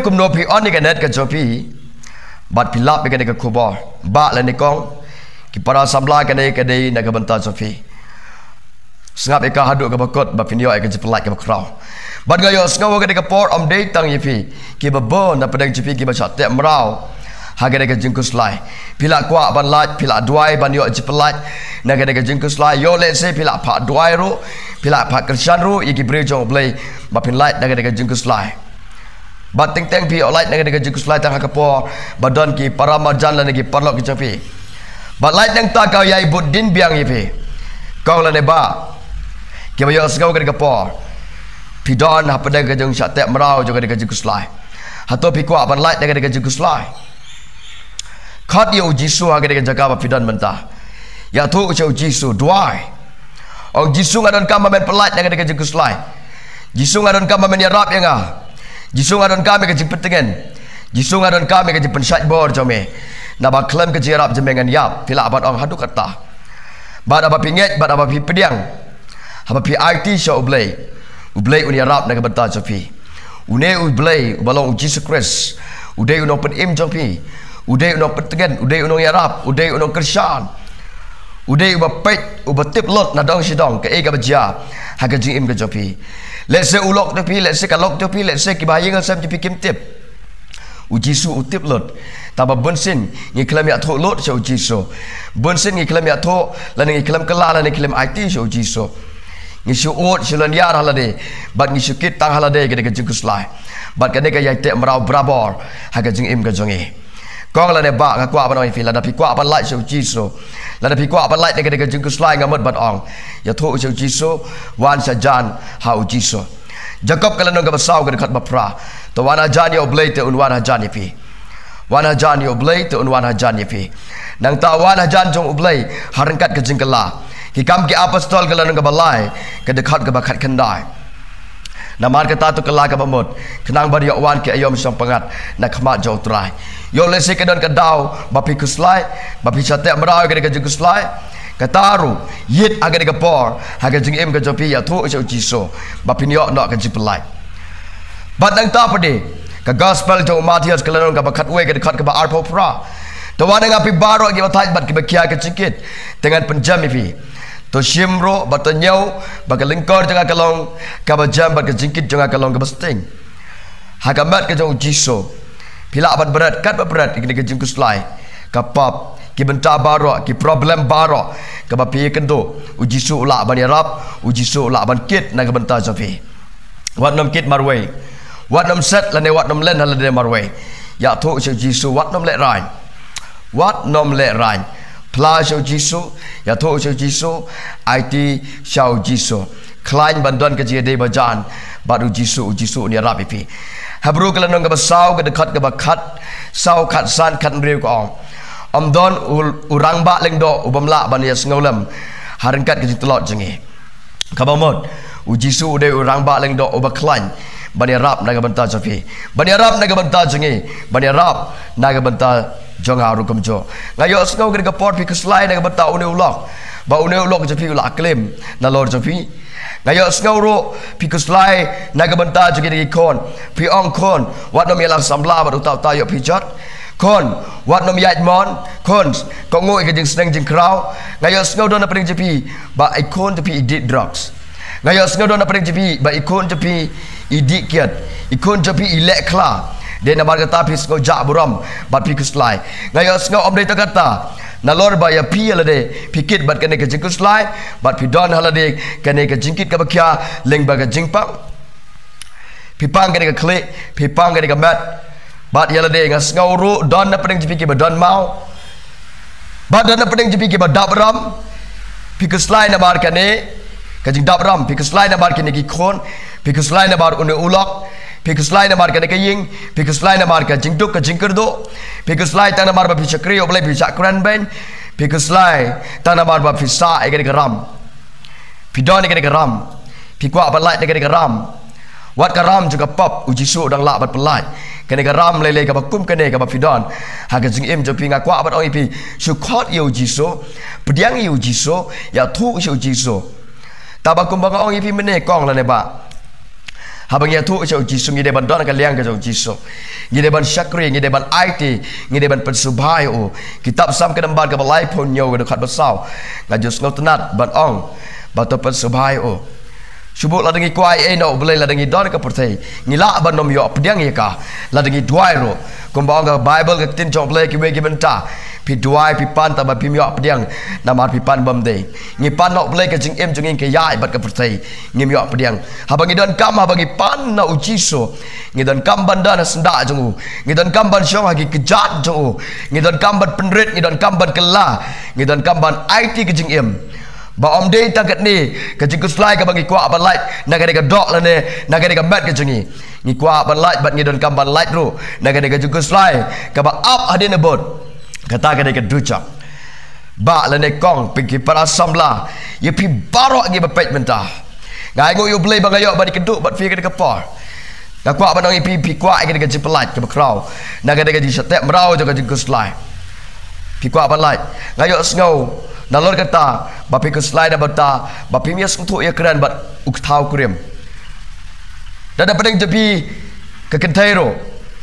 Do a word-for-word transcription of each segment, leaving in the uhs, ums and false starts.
Kumno phi on ïa ka net ka jong phi bad phi lap ïa kane ka khubor, bah lane kong, ki para samla, kane ka dei na ka bynta jong phi. Sngap ïa ka haduh kaba kut ba phin ïoh ïa ka jingpyllait kaba khraw. Bad nga ïohsngew ha kane ka por ym dei tang ïa phi kiba bun na pdeng jong phi kiba shah teh mraw ha kane ka jingkhuslai. Phi la kwah ban lait, phi la duwai ban ïoh jingpyllait na kane ka jingkhuslai. Ïoh lehse phi la phah duwai ruh, phi la phah kyrshan ruh ïa ki briew jong U Blei ba phin lait na kane ka jingkhuslai. Bad teng teng phi ïoh lait na kane ka jingkhuslai tang ha ka por ba don ki para marjan lane ki paralok ki jong phi. Bad lait nangta ka ïai bud dien biang ïa phi, kong lane bah, kiba ïohsngew ha kane ka por. Phi don hapdeng ka jingshah teh mraw jong kane ka jingkhuslai. Hato phi kwah ban lait na kane ka jingkhuslai? Khot ïa U Jisu ha kane ka jaka ba phi don mynta. Ïathuh sha U Jisu, duwai. Ong, Jisu, nga donkam ba men pyllait na kane ka jingkhuslai. Jisu, nga donkam ba men ïarap ïa nga. Jisu, nga donkam ïa ka jingpyntngen. Jisu, nga donkam ïa ka jingpynshait bor jong me. Naba khlem ka jingïarap jong me ngan ïap. Phi lah ban ong haduh katta. Bad haba phi ngeit, bad haba phi pdiang, haba phi aiti sha U Blei, U Blei un ïarap na ka bynta jong phi. Une U Blei uba long U Jisu Khrist, u dei U Nongpynim jong phi. U dei U Nongpyntngen, u dei U Nongïarap, u dei U Nongkyrshan. U dei uba peit, uba tip lut na dong shi dong kaei kaba jia ha ka jingim ka jong phi. Lehse u lok jong phi, lehse ka lok jong phi, lehse kiba ha ïing ha sem jong phi kim tip. U Jisu u tip lut. Tangba bunsien ngi khlem ïathuh lut sha U Jisu. Bunsien ngi khlem ïathuh, lane ngi khlem kylla, lane ngi khlem aiti sha U Jisu. Ngi shu ud, shu lynñiar ha lade, bad ngi shu kit tang ha lade kane ka jingkhuslai. Bad kane ka ïai teh mraw barabor ha ka jingim ka jong ngi. Kong lane bah, nga kwah ban ong ïa phi, lada phi kwah ban lait sha U Jisu, lada phi kwah ban lait na kane ka jingkhuslai, nga mut ban ong, ïathuh sha U Jisu, wan sha jan ha U Jisu. Jakob ka lynnong kaba saw ka dkhot ba phra. To wan hajan ïa U Blei te un wan hajan ïa phi. Wan hajan ïa U Blei te un wan hajan ïa phi. Nangta wan hajan jong U Blei ha ryngkat ka jingkylla. Ki Kam ki Apostol ka lynnong kaba lai ka dkhot kaba khatkhyndai. Namar kata to kylla kaba mut, khnang ban ïoh wan ki aïom shong pyngngad na khmat jong U Trai. Ïoh lehse ka don ka daw ba phi khuslai, ba phi shah teh mraw ïa kane ka jingkhuslai. Kata ruh, ïit ha kane ka por ha ka jingim ka jong phi, ïathuh sha U Jisu ba phin ïoh noh ka jingpyllait. Bad nangta pat de, ka Gospel jong u Mathaios ka lynnong kaba khatwei ka dkhot kaba arphew phra. To wan ha nga phi baroh kiba thait bad kiba khia ka jingkit, te ngan pynjem ïa phi. To shim ruh bad to ñiew ba ka lyngkor jong nga ka long kaba jem bad ka jingkit jong nga ka long kaba sting. Ha ka met ka jong U Jisu, phi lah ban bret katba bret ïa kane ka jingkhuslai, ka pop, ki bynta baroh, ki problem baroh kaba phi ïakynduh, U Jisu u lah ban ïarap, U Jisu u lah ban kit na ka bynta jong phi. Wat nym kit marwei. Wat nym set lane wat nym len ha lade marwei. Ïathuh sha U Jisu, wat nym lehraiñ. Wat nym lehraiñ. Phla sha U Jisu, ïathuh sha U Jisu, aiti sha U Jisu. Khlaiñ ban don ka jingïadei bajan bad U Jisu, U Jisu un ïarap ïa phi. Hebru ka lynnong kaba saw ka dkhot kaba khatsaw, khatsan, khathynriew ka ong, ym don u, u rangbah lyngdoh u bym lah ban ïasngewlem ha ryngkat ka jingtlot jong ngi. Kaba mut, U Jisu u dei u rangbah lyngdoh uba khlaiñ ban ïarap na ka bynta jong phi, ban ïarap na ka bynta jong ngi, ban ïarap na ka bynta jong nga ruh kumjuh. Nga ïohsngew kane ka por phi khuslai na ka bynta une u lok, ba une u lok jong phi u la klim nalor jong phi. Nga ïohsngew ruh phi khuslai na ka bynta jong kine ki khun. Phi ong, khun, wat nym ïalang samla bad uta uta, ïoh phi jot. Khun, wat nym ïaid mon. Khun, kohnguh ïa ka jingsneng jingkhraw. Nga ïohsngew don na pdeng jong phi ba i khun jong phi i dih drugs. Nga ïohsngew don na pdeng jong phi ba i khun jong phi i dih kiad, i khun jong phi i leh khla. Dei namar kata phi sngew jah burom bad phi khuslai. Nga ïohsngew ym dei tang kata, nalor ba ïa phi ïa lade phi kit bad kane ka jingkhuslai, bad phi don ha lade kane ka jingkit kaba khia lyngba ka jingpang. Phi pang kane ka khlieh, phi pang kane ka met. Bad ïa lade nga sngew ruh don na pdeng jong phi kiba don maw. Bad don na pdeng jong phi kiba dap ram. Phi khuslai namar kane ka jingdap ram, phi khuslai namar kine ki khun, phi khuslai namar une u lok, phi khuslai namar kane ka ïing, phi khuslai namar ka jingduk ka jingkyrduh, phi khuslai tang namar ba phi shakri, ïoh Blei phi shah kren beiñ, phi khuslai tang namar ba phi sah ïa kane ka ram. Phi don ïa kane ka ram. Phi kwah ban lait na kane ka ram. Wat ka ram jong ka pop, U Jisu u dang lah ban pyllait. Kane ka ram lei lei kaba kum kane kaba phi don ha ka jingim jong phi, nga kwah ban ong ïa phi, shu khot ïa U Jisu, pdiang ïa U Jisu, ïathuh sha U Jisu. Tangba kumba nga ong ïa phi mynne, kong lane bah, Haba ngi ïathuh sha u Jisu, ngi dei ban don ka liang ka jong u Jisu. Ngi dei ban shakri, ngi dei ban aiti, ngi dei ban pynsngewbha ïa u. Kitab Salm ka number kaba laiphew hynñiew, ka dkhot ba saw. Nga ju sngewtynnat ban ong ba to pynsngewbha ïa u. Shu bud lada ngi kwah ei ei na u Blei, lada ngi don ha ka pyrthei, ngi lah ban ym ïoh pdiang ïa ka. Lada ngi duwai ruh, kumba ong ka Baibl, ka ktien jong u Blei, kiwei ki bynta phi duwai, phi pan, tangba phim ïoh pdiang, namar phi pan bymdei. Ngi pan na u Blei, ka jingim jong ngi ka ïaid bad ka pyrthei, ngim ïoh pdiang. Haba ngi donkam, haba ngi pan na u Jisu, ngi donkam ban don ha syndah jong u, ngi donkam ban shong ha ki kjat jong u, ngi donkam ban pynrit, ngi donkam ban kylla, ngi donkam ban aiti ka jingim. Ba ym dei tang katne ka jingkhuslai kaba ngi kwah ban lait na kane ka doh lane na kane ka met ka jong ngi. Ngi kwah ban lait bad ngi donkam ban lait ruh na kane ka jingkhuslai kaba ap hadien habud. Kata ka dei ka dujok. Bah lane kong, phi ki para samla, ïa phi baroh ngi ba peit mynta. Nga ainguh ïa u Blei ba nga ïoh ban ïakynduh bad phi ha kane ka por. Nga kwah ban ong ïa phi, phi kwah ïa kane ka jingpyllait kaba khraw na kane ka jingshah teh mraw jong ka jingkhuslai. Phi kwah ban lait. Nga ïohsngew nalor kata ba phi khuslai na bynta ba phim ïasngewthuh ïakren bad u kthaw kurim. Da da pdeng jong phi ka kynthei ruh,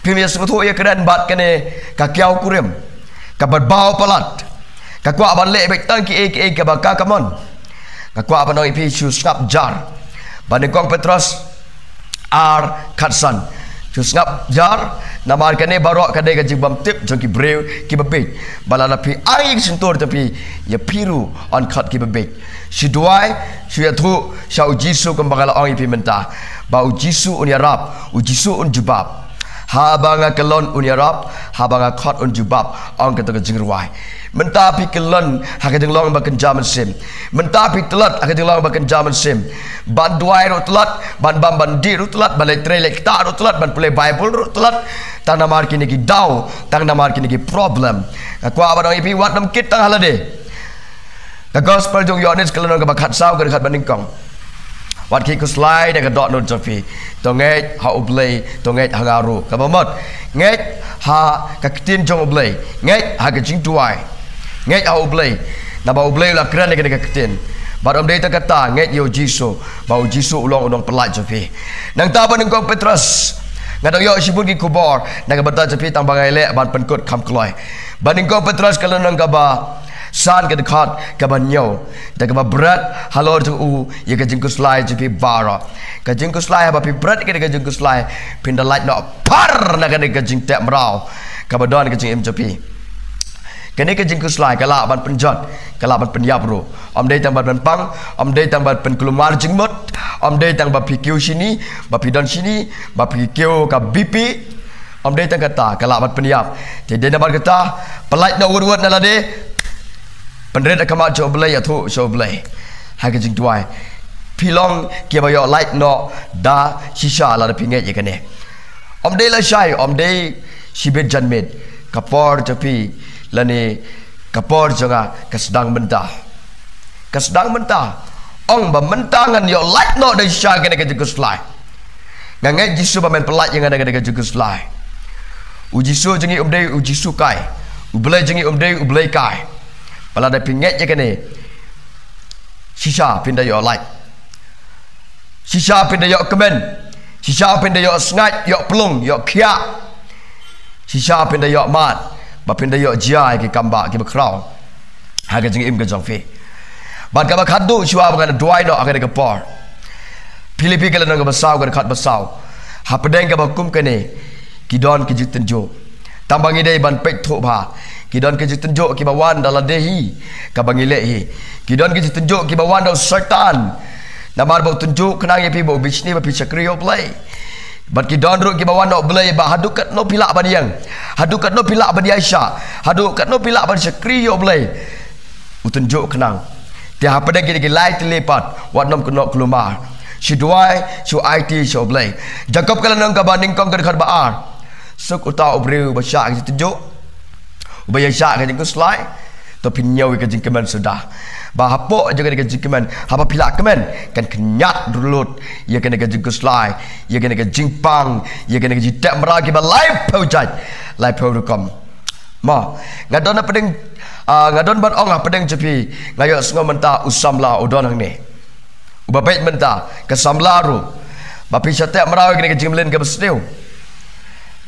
phim ïasngewthuh ïakren bad kane ka kiaw kurim kaba baw palat. Ka kwah ban leh beit tang kiei kiei kaba ka kamon. Ka kwah ban ong ïa phi, shu sngap jar. Ba nyngkong Petros ar khatsan. Shu sngap jar, namar kane baroh ka dei ka jingbymtip jong ki briew kiba bieit. Ba lada phi ai ïa ka shyntur jong phi, ïa phi ruh yn khot kiba bieit. Shu duwai, shu ïathuh sha u Jisu kumba nga la ong ïa phi mynta. Ba u Jisu un ïarap, u Jisu un jubab. Haba nga kyllon un ïarap, haba nga khot un jubab, ong kata ka jingrwai. Mynta phi kyllon ha ka jinglong ba kynja mynsiem. Mynta phi tlot ha ka jinglong ba kynja mynsiem. Ban duwai ruh tlot, ban bam ban dih ruh tlot, ban leit trei leit ktah ruh tlot, ban pule Baibl ruh tlot. Tang namar kine ki daw, tang namar kine ki problem. Nga kwah ban ong ïa phi, wat nym kit tang ha lade. Ka gospel jong u Ïoannis ka lynnong kaba khatsaw, ka dkhot ba nyngkong. Wat khie khuslai da ka dohnud jong phi. To ngeit ha u Blei, to ngeit ha nga ruh. Kaba mut, ngeit ha ka ktien jong u Blei, ngeit ha ka jingduwai. Ngeit ha u Blei. Naba u Blei u la kren ïa kane ka ktien. Bad ym dei tang kata, ngeit ïa u Jisu, ba u Jisu u long u nongpyllait jong phi. Nangta ba nyngkong Petros, nga dang ïoh shibun ki khubor na ka bynta jong phi, tangba nga ïaleh ban pynkut kham kloi. Ba nyngkong Petros ka lynnong kaba san, ka dkhot kaba hynñiew. Da kaba bret halor jong u ïa ka jingkhuslai jong phi baroh. Ka jingkhuslai, haba phi bret ïa ka jingkhuslai, phin da lait noh phar na kane ka jingteh mraw kaba don ha ka jingim jong phi. Kane ka jingkhuslai ka lah ban pynjot, ka lah ban pynïap ruh. Ym dei tang ban pynpang, ym dei tang ban pynkulmar jingmut, ym dei tang ba phi kiew shini, ba phi don shini, ba phi kiew ka B P. Ym dei tang kata, ka lah ban pynïap. Te dei namar kata, pyllait noh wut wut na lade. Pynrit ha khmat jong u Blei, ïathuh sha u Blei ha ka jingduwai. Phi long kiba ïoh lait noh da shisha lada phi ngeit ïa kane. Ym dei lashai, ym dei shibit janmiet. Ka por jong phi lane ka por jong nga ka sdang mynta. Ka sdang mynta. Ong ba mynta ngan ïoh lait noh da shisha kane ka jingkhuslai. Nga ngeit Jisu ba men pyllait ïa nga na kane ka jingkhuslai. U Jisu jong ngi um dei u Jisu kai. U Blei jong ngi um dei u Blei kai. Ba lada phi ngeit ïa kane, shisha phin da ïoh lait. Shisha phin da ïoh kmen. Shisha phin da ïoh sngaid, ïoh plung, ïoh khiah. Shisha phin da ïoh mad, ba phin da ïoh jia ïa ki kam ba, kiba khraw ha ka jingim ka jong phi. Bad kaba khatduh, shuwa ba ngan duwai noh ha kane ka por. Philippi ka lynnong kaba saw, ka dkhot ba saw. Hapdeng kaba kum kane, ki don ki jingtynjuh. Tangba ngi dei ban peit thuh bha. Ki don ki jingtynjuh kiba wan da lade hi, kaba ngi leh hi. Ki don ki jingtynjuh kiba wan da u Soitan. Namar ba u tynjuh khnang ïa phi ba u bishni ba phi shakri ïa u Blei. Bad ki don ruh kiba wan na u Blei ba haduh katno phi lah ban ïeng, haduh katno phi lah ban ïaishah, haduh katno phi lah ban shakri ïa u Blei. U tynjuh khnang. Te hapdeng kine ki lai tylli pat, wat nym kynnoh kulmar. Shu duwai, shu aiti sha u Blei. Jakob ka lynnong kaba nyngkong, ka dkhot ba ar. Suk uta u briew uba shah ka jingtynjuh, uba ïaishah ka jingkhuslai. To pynñiew ïa ka jingkmen suda. Ba hapoh jong kane ka jingkmen, haba phi la kmen, kan khynñiat lut ïa kane ka jingkhuslai, ïa kane ka jingpang, ïa kane ka jingteh mraw kiba laiphew jait, laiphew rukom. Mo, nga don hapdeng, ah, nga don ban ong hapdeng jong phi, nga ïohsngew mynta u samla u don hangne. Uba peit mynta, ka samla ruh. Ba phi shah teh mraw ïa kane ka jingmlien kaba sniew.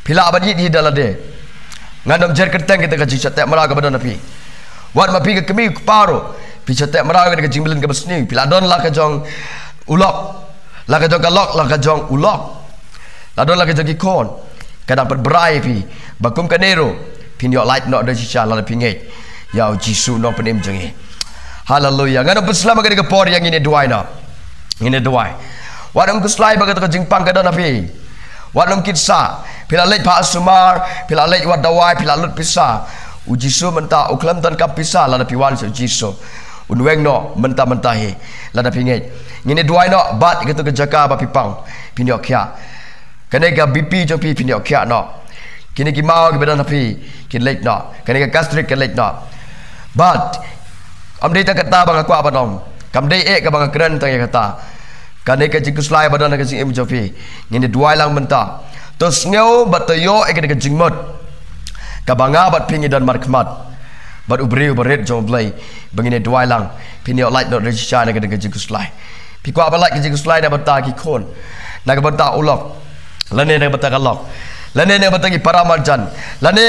Phi lah ban ïeit hi da lade. Ngan ym jer kyrteng kita ka jingshah teh mraw kaba don ha phi. Wat ma phi ka kmie kpa ruh, phi shah teh mraw ïa kane ka jingmlien kaba sniew. Phi lah don la ka jong u lok, la ka jong ka lok, la ka jong u lok, la don la ka jong ki khun. Ka dang pynbrai ïa phi ba kum kane ruh phin ïoh lait noh da shisha lada phi ngeit ïa u Jisu u nongpynim jong ngi. Haleluya. Ngan ym pynslem ha kane ka por ïa ngin ïa duwai noh. Ngin ïa duwai. Wat ym khuslai ba kato ka jingpang ka don ha phi. Wat ym kit sah. Phi la leit phah sumar, phi la leit wad dawai, phi la lut pisa. U Jisu mynta u khlem donkam pisa lada phi wan sha u Jisu. Un weng noh mynta mynta hi lada phi ngeit. Ngin ïa duwai noh bad kato ka jaka ba phi pang, phin ïoh khiah. Kane ka B P jong phi phin ïoh khiah noh. Kine ki maw kiba don ha phi kin leit noh. Kane ka gastric kan leit noh. Bad ym dei tang kata ba nga kwah ban ong. Kam dei eh kaba nga kren tang ïa kata. Kane ka jingkhuslai ba don ha ka jingim jong phi, ngin ïa duwai lang mynta. To sngew bad to ïoh ïa kane ka jingmut kaba nga bad phi ngi don markhmat bad u briew barit jong U Blei, ba ngin ïa duwai lang phin ïoh lait noh da shisha na kane ka jingkhuslai. Phi kwah ban lait ka jingkhuslai na ka bynta ki khun, na ka bynta u lok, lane na ka bynta ka lok, lane na ka bynta ki para marjan, lane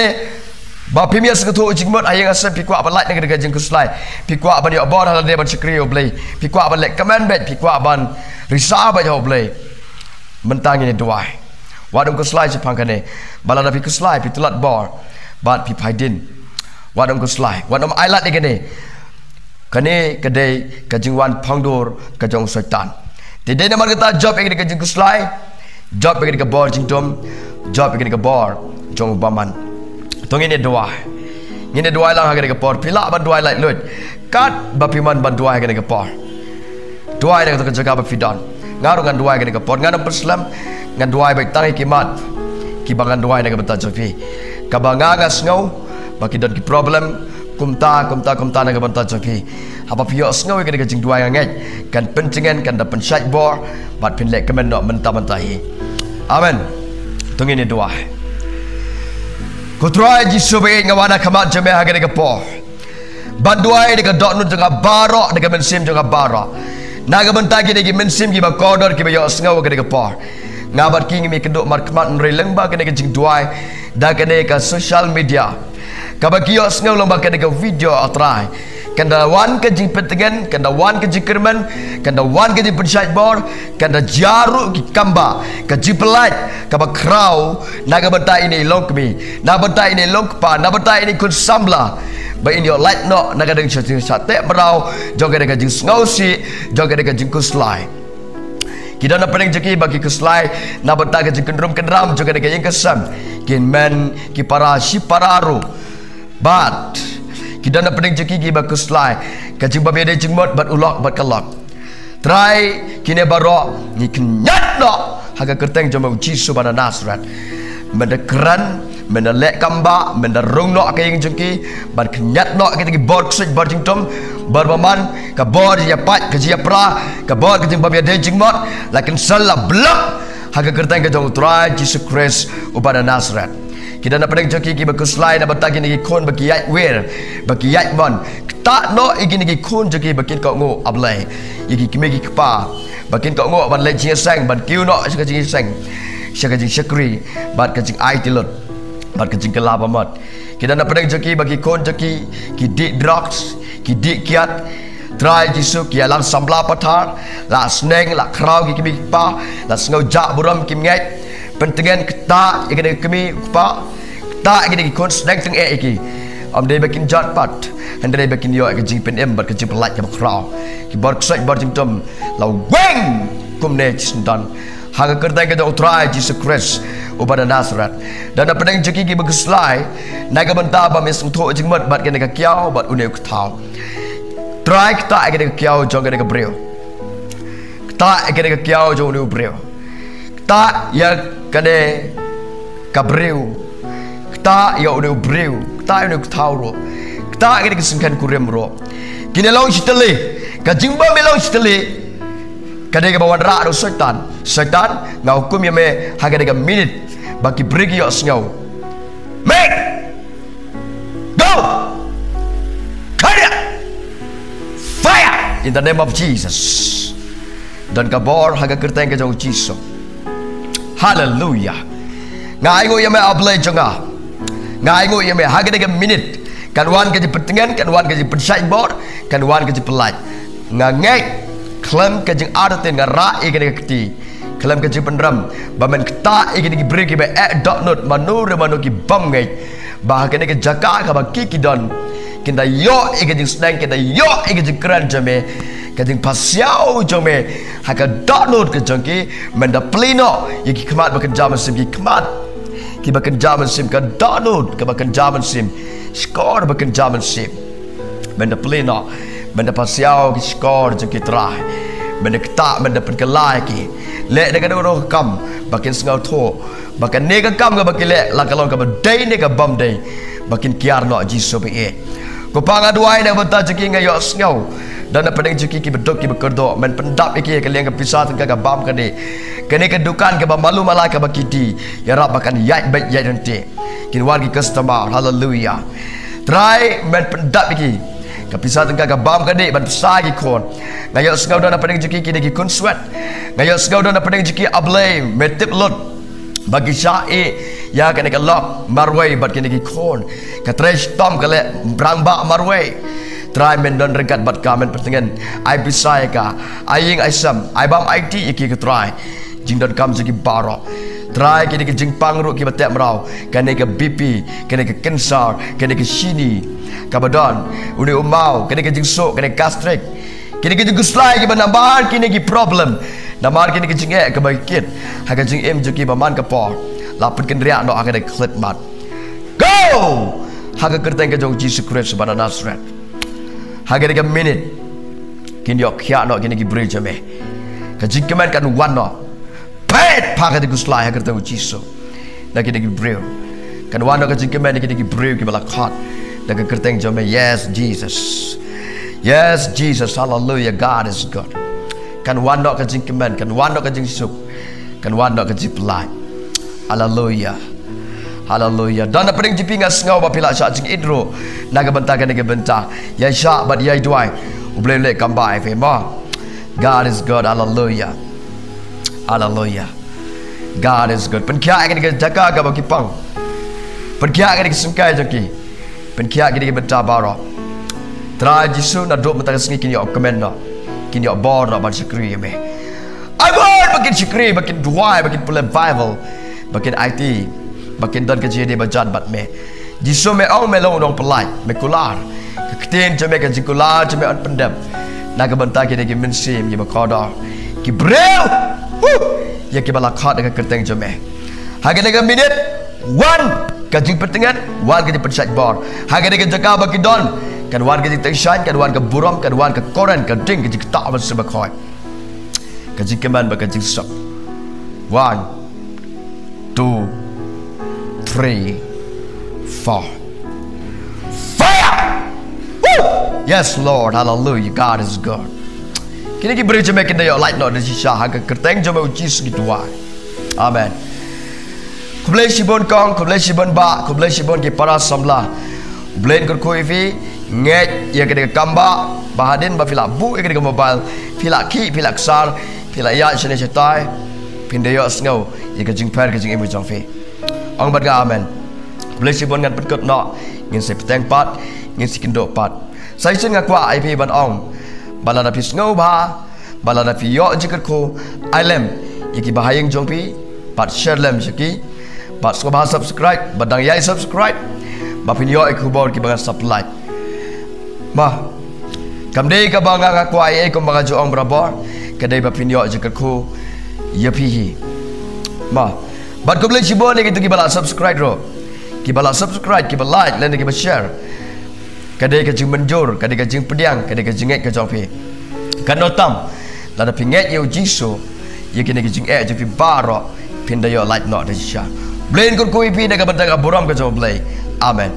ba phim ïa sngewthuh jingmut ha ïing ha sem, phi kwah ban lait na kane ka jingkhuslai. Phi kwah ban ïoh bor ha lade ban shakri ïa U Blei. Phi kwah ban leh kmen beit, phi kwah ban risa beit ha U Blei. Mynta ngin ïa duwai. Wat ym khuslai shaphang kane. Ba lada phi khuslai phi tlot bor bad phi phai dien. Wat ym khuslai, wat ym ailad ïa kane. Kane ka dei ka jingwan phangdur ka jong u Soitan. Te dei namar kata jop ïa kane ka jingkhuslai, jop ïa kane ka bor jingdum, jop ïa kane ka bor jong u bymman. To ngin ïa duwai. Ngin ïa duwai lang ha kane ka por. Phi lah ban duwai laitluid katba phi mon ban duwai ha kane ka por. Duwai na kato ka jaka ba phi don. Nga ruh ngan duwai kane ka por, ngan ym pynslem. Ngan duwai beit tang ïa ki mat kiba ngan duwai na ka bynta jong phi, kaba nga nga sngew ba ki don ki problem kumta kumta kumta na ka bynta jong phi. Haba phi ïohsngew ïa kane ka jingduwai nga ngeit kan pyntngen, kan da pynshait bor bad phin leh kmen noh mynta mynta hi. Amen. To ngin ïa duwai. Ko Trai Jisu ba ïeit, nga wan ha khmat jong me ha kane ka por ban duwai da ka dohnud jong nga baroh, da ka mynsiem jong nga baroh. Na ka bynta kine ki mynsiem kiba kordor kiba ïohsngew ha kane ka por. Nga bad ki ngim ïakynduh markhmat hynrei lyngba kane ka jingduwai da kane ka social media, kaba ki ïohsngew lyngba kane ka video, ah Trai, kan da wan ka jingpyntngen, kan da wan ka jingkyrmen, kan da wan ka jingpynshait bor, kan da jia ruh ki kambah ka jingpyllait kaba khraw na ka bynta ine i longkmie, na bynta ine i longkpa, na bynta ine i khun samla, ba in ïoh lait noh na ka ding sha jingshah teh mraw jong kane ka jingsngewsih, jong kane ka jingkhuslai. Ki don na pdeng jong ki ba ki khuslai na bynta ka jingkyndrum kyndram jong kane ka ïing ka sem, ki hynmen ki para shipara ruh. Bad ki don na pdeng jong ki kiba khuslai ka jingbym ïadei jingmut bad u lok bad ka lok. Trai, kine baroh ngi kynjat noh ha ka kyrteng jong me u Jisu ba na Nasareth. Men da kren, men da leh kambah, men da rung noh ha ka ïing jong ki, ban kynjat noh kita ki bor ksuid, bor jingdum, bor bymman, ka bor jingïapait, ka jingïapra, ka bor ka jingbym ïadei jingmut, la kynsel, la block ha ka kyrteng ka jong u Trai Jisu Khrist uba na Nasareth. Ki don na pdeng jong ki kiba khuslai na bynta kine ki khun ba ki ïaid wir, ba ki ïaid mon. Ktah noh ïa kine ki khun jong ki ba kin kohnguh, ah Blei, ïa ki kmie ki kpa, ba kin kohnguh ban leit jingïaseng, ban kiew noh sha ka jingïaseng, sha ka jingshakri, bad ka jingaiti lut, bad ka jingkylla bamut. Ki don na pdeng jong ki ba ki khun jong ki ki dih drugs, ki dih kiad. Trai Jisu, ki ïalang samla pathar, la sneng, la khraw ki kmie ki kpa, la sngew jah burom, kim ngeit. Pyntngen, ktah ïa kine ki kmie ki kpa, ktah ïa kine ki khun, sneng tyngeh ïa ki. Ym dei ba kin jot pat, hynrei ba kin ïoh ïa ka jingpynim bad ka jingpyllait kaba khraw. Ki bor ksuid, bor jingdum, la weng kumne shisyndon ha ka kyrteng ka jong u Trai Jisu Khrist uba na Nasareth. Don na pdeng jong ki kiba khuslai na ka bynta bym ïasngewthuh jingmut bad kane ka kiaw bad une u kthaw. Trai, ktah ïa kane ka kiaw jong kane ka briew. Ktah ïa kane ka kiaw jong une u briew. Ktah ïa kane ka briew. Ktah ïa une u briew. Ktah ïa une u kthaw ruh. Ktah ïa kane ka syngkhan kurim ruh. Kine long shitylli. Ka jingbym ïalong shitylli ka dei kaba wanrah da u Soitan. Soitan, nga hukum ïa me ha kane ka minit ba ki briew ki ïohsngew. Make! Go! Carry out! Fire! In the name of Jesus. Don ka bor ha ka kyrteng ka jong u Jisu. Haleluya. Nga ainguh ïa me, A Blei jong nga. Nga ainguh ïa me, ha kane ka minit kan wan ka jingpyntngen, kan wan ka jingpynshait bor, kan wan ka jingpyllait. Nga ngeit khlem ka jingartatien, nga rah ïa kane ka kti khlem ka jingpynrem ba men ktah ïa kine ki briew kiba eh dohnud, mano re mano ki bym ngeit, ba ha kane ka jaka kaba ki ki don, kin da ïoh ïa ka jingsneng, kin da ïoh ïa ka jingkren jong me, ka jingpasiaw jong me ha ka dohnud ka jong ki. Men da plie noh ïa ki khmat ba kynja mynsiem, ki khmat kiba kynja mynsiem, ka dohnud kaba kynja mynsiem, shkor ba kynja mynsiem. Men da plie noh, men da pasiaw ki shkor jong ki, Trai. Men da ktah, men da pynkylla ïa ki. Leh da kano kano ka kam ba kin sngewthuh ba kane ka kam kaba ki leh, la ka long kaba dei ne ka bym dei, ba kin kiar noh, Jisu ba ïeit. Ko Pa, nga duwai na ka bynta jong ki, nga ïohsngew don na pdeng jong ki kiba duk kiba kyrduh, men pyndap ïa ki ha ka liang ka pisa tyngka ka bam ka dih. Kane ka dukan kaba malu mala kaba ki die, ïarap ba kan ïaid beit ïaid ryntih, kin wan ki customer. Haleluya. Trai, men pyndap ïa ki ka pisa tyngka ka bam ka dih ban pynsa ïa ki khun. Nga ïohsngew don na pdeng jong ki kine ki khun swet. Nga ïohsngew don na pdeng jong ki, A Blei, me tip lut ba ki shah ïeh ïa kane ka lok marwei bad kine ki khun. Ka trei shitom ka leh rangbah marwei. Trai, men don ryngkat bad ka, men pyntngen. Ai pisa ïa ka, ai ïing ai sem, ai bam ai tih ïa ki, ko Trai. Jingdonkam jong ki baroh, Trai, kine ki jingpang ruh kiba teh mraw, kane ka B P, kane ka cancer, kane ka shini kaba don, une u maw, kane ka jingsuk, kane ka gastric, kine ki jingkhuslai kiba namar kine ki problem, namar kine ki jingeh kaba kit ha ka jingim jong ki ba man ka por, la pynkynriah noh ha kane ka khyllipmat. Go! Ha ka kyrteng ka jong u Jisu Khrist uba na Nasareth, ha kane ka minit kin ïoh khiah noh kine ki briew jong me. Ka jingkmen kan wan noh. Peit ha ka jingkhuslai ha ka kyrteng u Jisu na kine ki briew. Kan wan noh ka jingkmen na kine ki briew kiba la khot da ka kyrteng jong me. Yes, Jesus. Yes, Jesus. Hallelujah. God is good. Kan wan noh ka jingkmen, kan wan noh ka jingsuk, kan wan noh ka jingpyllait. Haleluya. Haleluya. Don na pdeng jong phi, nga sngew ba phi la shah jingit ruh na ka bynta kane ka bynta. Ïa shah bad ïa duwai. U Blei u leh kam ba ai phi mo. God is good. Haleluya. Haleluya. God is good. Pynkhiah ïa kane ka jaka kaba ki pang. Pynkhiah ïa kane ka syngkai jong ki. Pynkhiah ïa kane ka bynta baroh. Trai Jisu, naduh mynta ka sngi kin ïoh kmen noh, kin ïoh bor noh ban shakri ïa me. Ai bor ba kin shakri, ba kin duwai, ba kin pule Baibl, ba kin aiti, ba kin don ka jingïadei ba jan bad me. Jisu, me ong me long u nongpyllait, me kular. Ka ktien jong me, ka jingkular jong me yn pyndep na ka bynta kine ki mynsiem kiba kordor, ki briew, huh, ïa kiba la khot da ka kyrteng jong me. Ha kane ka minit, wan ka jingpyntngen, wan ka jingpynshait bor. Ha kane ka jaka ba ki don, kan wan ka jingteng shaiñ, kan wan ka burom, kan wan ka koren, ka ding, ka jingktah mynsiem bakhuid, ka jingkmen bad ka jingsuk. One, two, three, four. Fire! Woo! Yes, Lord. Hallelujah. God is good. Kine ki briew jong me kin da ïoh lait noh da shisha, ha ka kyrteng jong me u Jisu ngi duwai. Amen. Khublei shibun kong, khublei shibun bah, khublei shibun ki para samla. U Blei un kyrkhu ïa phi. Ngeit ïa kane ka kam ba, ba hadien ba phi la buh ïa kane ka mobile, phi la khih, phi la ksar, phi la ïaid shane shatai, phin da ïohsngew ïa ka jingpher ka jingim ka jong phi. Ong bad nga amen. Khublei shibun, ngan pynkut noh, ngin sa ïa bteng pat, ngin sa ïa kynduh pat. Sa shisien nga kwah ïa phi ban ong ba lada phi sngewbha, ba lada phi ïoh jingkyrkhu, ai lem ïa ki bahaïing jong phi, bad share lem sha ki, bad sngewbha subscribe, bad dang ïai subscribe, ba phin ïoh ïa ki khubor kiba ngan sa pyllait. Mo, kam dei kaba nga nga kwah ïa ei kumba nga ju ong barabor, ka dei ba phin ïoh jingkyrkhu ïa phi hi. Mo, bad khublei shibun ïa kito kiba la subscribe ruh, kiba la subscribe, kiba like lane kiba share. Ka dei ka jingmynjur, ka dei ka jingpdiang, ka dei ka jingngeit ka jong phi. Katno tam lada phi ngeit ïa u Jisu, ïa kine ki jingeh jong phi baroh phin da ïoh lait noh da shisha. Blei un kyrkhu ïa phi na ka bynta ka burom ka jong u Blei. Amen.